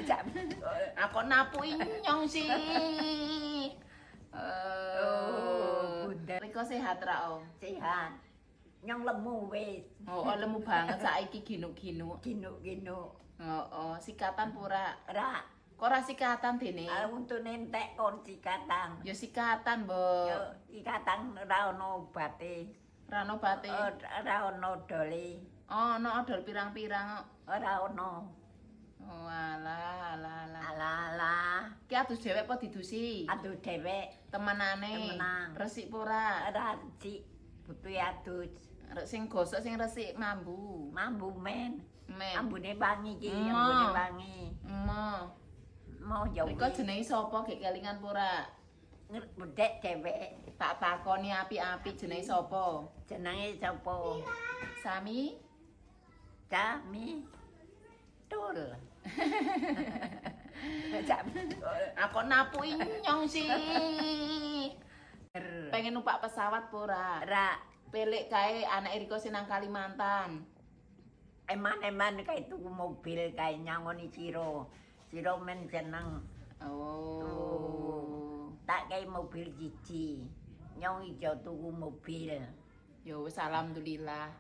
Cak Betul. Aku napuki nyong sih. Oh, Bunda. Riko sehat ra, Om? Sehat. Nyong lemu wis. Oh, lemu banget saiki, ginuk-ginuk. Ginuk-ginuk. Oh, sikatan pura? Ra. Kok ora sikatan dene? Ah, untune entek kon sikatan. Ya sikatan, Mbok. Yo sikatan ora ono obate. Ra ono obate. Ora ono dole. Oh, ono odol pirang-pirang kok. Ora ono. Oh, alah, alah, alah. Alah alah. Ki adus dhewek apa didusi? Adus dhewek. Temenane. Temenan. Resik pora? Ora resik. Butuh adus. Sing gosok sing resik mambu. Mambu men. Men. Ambune wangi iki, Emoh. ambune wangi. Emoh. Mau ya. Riko jenenge sapa, gek kelingan pora? Bedek dhewek. Tak takoni apik-apik, jenenge sapa? Jenenge sapa? Sami? Cami. Tul. Cami tul. Aku napuki nyong sih. Pengen numpak pesawat pora? Ra. Pelik kae anak Riko sing nang Kalimantan. Eman-eman kae tuku mobil kae nyangoni sira. Sira men seneng. Oh. Tak kei mobil siji. Nyong ijo tuku mobil. Ya wis, alhamdulillah.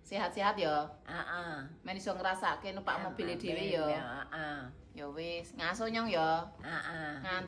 Sehat-sehat ya. Heeh. Men iso ngrasake numpak mobil dhewe ya. Heeh. Ya wis, ngaso nyong ya. Heeh. Ngantuk.